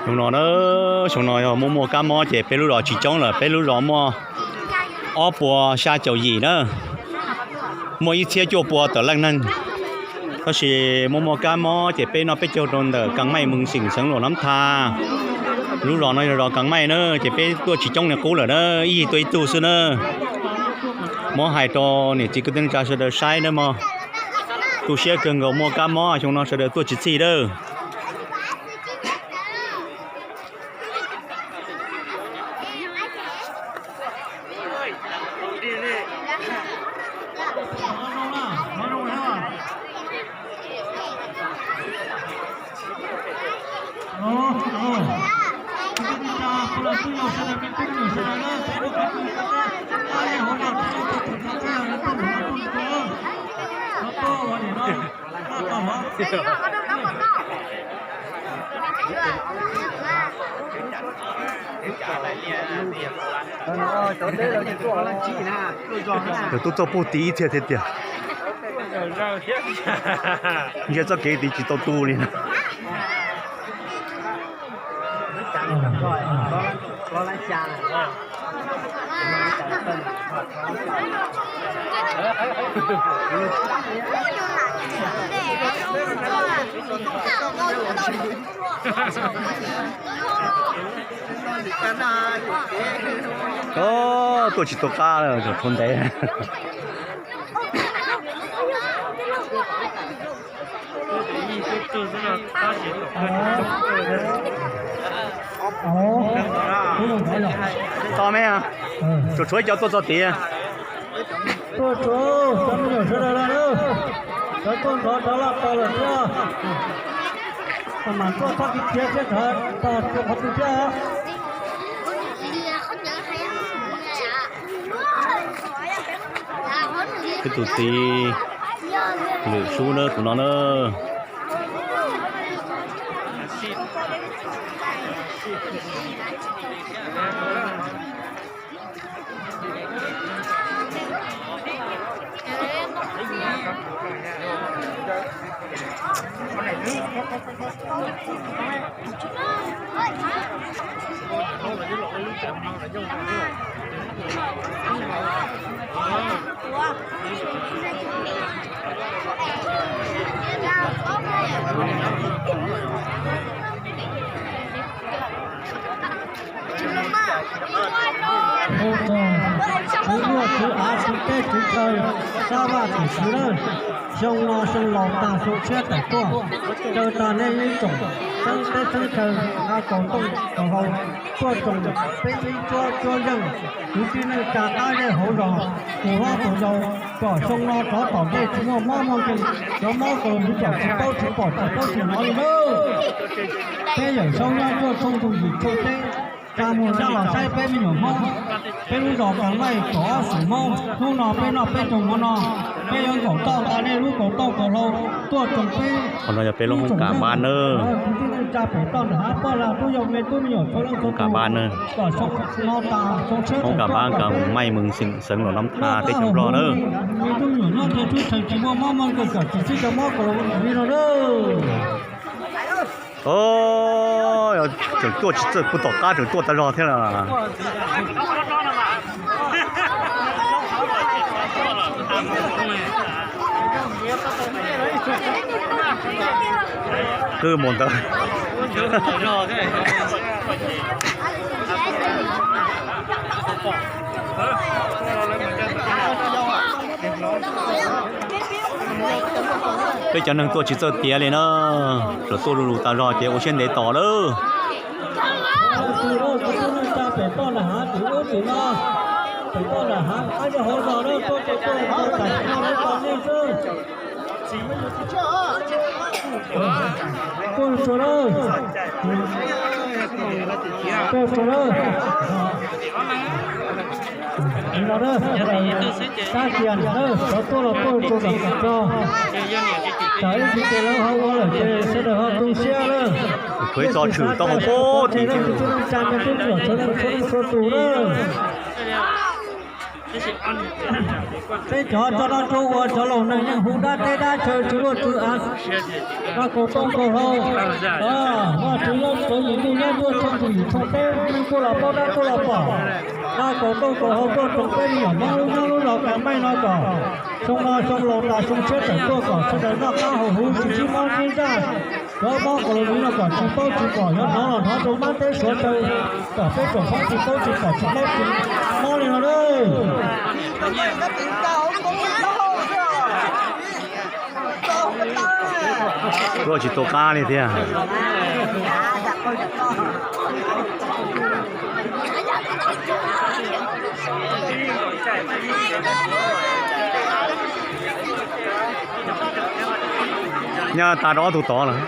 Xyoo no na, xyoo no yog muaj muaj kab mob ces peb lub zos tsis coob lawm, peb lub zos muaj ob puas xya caum yim na, muaj ib txhiab cuaj pua tawm leej neeg. Tab sis muaj muaj kab mob ces peb noj peb caug rau ntawm Kas Maij, Moos Xeem, xeev Luam Nab Tha. Lub zos no yog zos Kas Maij na, ces peb tuaj tsis coob li qub lawm na, ib yig tuaj ib tug xwb na. Muab hais rau niam txiv kwv tij neej tsa sawv daws saib nawb mog. Tu siab kawg nkaus, muaj kab mob xyoo no sawv daws tuaj tsis txhij lawm. Yog tuaj txog puag tim ib txhia tiag tiag. Ntshe txoj kev tid tsis tau tu li na. Tuaj tsis tu qab, tsam tshuav ntev. Tau me, tshuav tshuav ib co tuaj txog tid. Tuaj tsuav cov me nyuam sawv daws lawm, cov tuaj ntxov cov loj tau lawm thiab. Mam tuaj txog kiv khiav thiab, txog qhov twg thiab. Peb tus txiv Lwm Sub na, tus no na. Ua tsaug, kuv muaj kuv av, kuv teb kuv chaw, sab vaj tswm swv lawm. Xyoo no xyoo laus tag xyoo tshiab tawm tuaj, caw tag nej ib tsoom xeeb teb xeeb chaw, av kaus tooj kaus hlau, tuaj tsoom peb ib cuab cuab yeej, kwv tij neej tsa qab zej hauv zos, tus hlob tus yau, kom xyoo no rov tom ntej tsis muaj mob muaj nkeeg, cov mob kaus hlau kom tsis paub tsis pom tsis paub tsis hnov li lauj. Peb yawm saub nyob tuaj tshooj ntug yim tshooj teb, tsa muag sab los saib peb me nyuam Hmoob, peb lub zos Kas Maij kaum ob xeem Hmoob, hnub no peb noj peb caug mov no, peb yuav nkaum toj nqa nej lub kaus tooj kaus hlau tuaj tsoom peb. Qhov no yog peb lub hoob kas npab nawb. Kwv tij neej tsa pem toj nram hav poj lag tub yau me tub me nyuam txhua leej txhua tus, kom xyoo no tas xyoo tshiab tawm tuaj, Kas Maij, Moos Xeem, xeev Luam Nab Tha, teb chaws Nplog nawb. Me tub me nyuam nyob rau tub tsev tsis muaj mob muaj nkeeg, kom tsis sib cov mob kaus hlau li no nawb. Tseem tuaj tsis txawj, puag tom qab tseem tuaj tas zog thiab na. Qwj mus ntawd. Peb cov neeg tuaj tsis txawj tiav li na, tsuas tuaj lu lus tas zog ces ua siab ntev tos lawm. Pem toj nram hav tim ub tim no, pem toj nram hav qab zej hauv zos na, tuaj tuaj tuaj tam sim no lawv tos nej xwb. Tuaj tsuav lawm, tuaj tsuav lawm. Sab Kias na, cov tuaj los tuaj tsuav kom tag tso. Tsam ib ntsis ces lawv ho ua lawm ces sawv daws ho tu siab lawm. Kuv ib txoj tshwm tau hauv pob tim. Tsa me tub me nyuam sawv daws txhua leej txhua tus na. Peb cov tso no tso ua cov laus neeg yeej hu dab teb dab chaw tsw luaj tsw av, noj kaus tooj kaus hlau, noj Tsis yog txawv yim ntuj nyob tuaj tshooj yim tshooj peb, kuj los paub dab kuj los pom. Noj kaus ntuj kaus hau tuaj tsoom peb me nyuam Hmoob lub nyob lub zos Kas Meej no kom xyoo no xyoo laus tas xyoo tshiab tawm tuaj kom sawv daws noj qab haus huv tsis sib mob sib ntsaj. Cov mob kaus li no kom tsis paub tsis pom, yog hnov los hnov rau mab teb suav taw, kom peb tsoom Hmoob tsis paub tsis pom tsis hlub tsis mob li no lawm. Tuaj tsis tu qab li thiab. Nyaj tas rau ob tug tod lawm.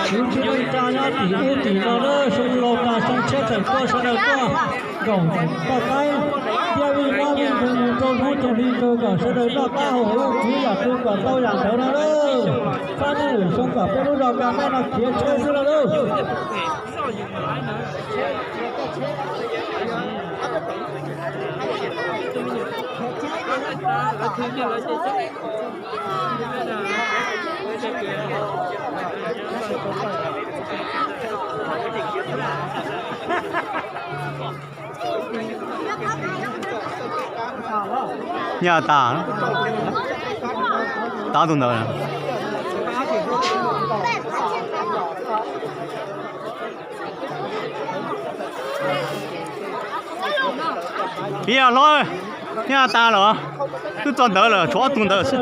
Kuv tsis ua cas nyob tim ub tim no na, xyoo laus tas xyoo tshiab tawm tuaj sawv daws tuaj nkaum toj qaib, thiab vij mob vij nkeeg mus rau hnub rau hli rau kom sawv daws noj qab haus huv, txiv yam twg kom tau yam ntawd no na. Fab tij lwm xyoo kom peb lub zos Kas Meej no khiav tshaj xwb lauj. Nyaj tas, tab tus ntawd. Ib yam hlob, nyaj tas los, twb txog ntawd lawm, tshuav ob tug ntawd xwb.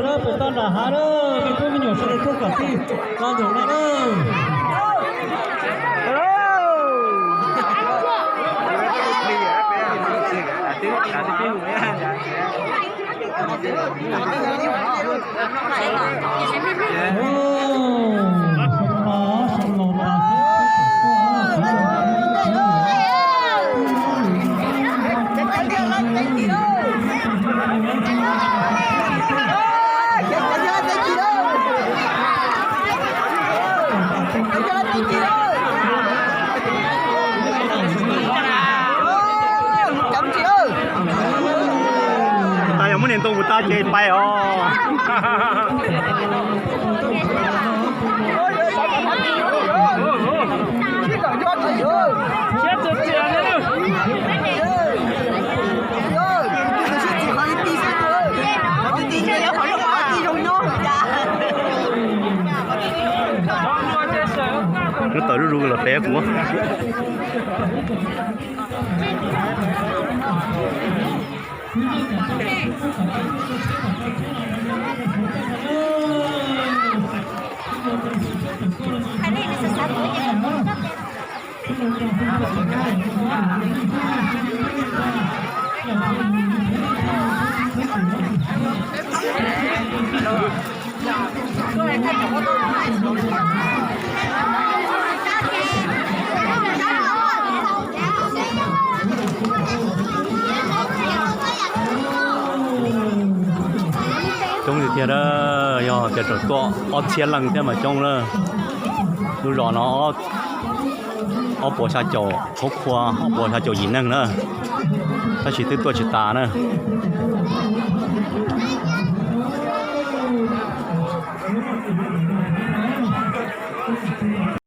Tas yog muab niag ntoo mus tas ces pais os. Lub tawm zuj zus los pem kuv. Coob tiag tiag, yog tias tseem tuaj ob txhiab leej thiab mas coob lawm. Lub zos no ob puas xya caum, qhuav qhua ob puas xya caum yim neeg na, tab sis twb tuaj tsis tas na.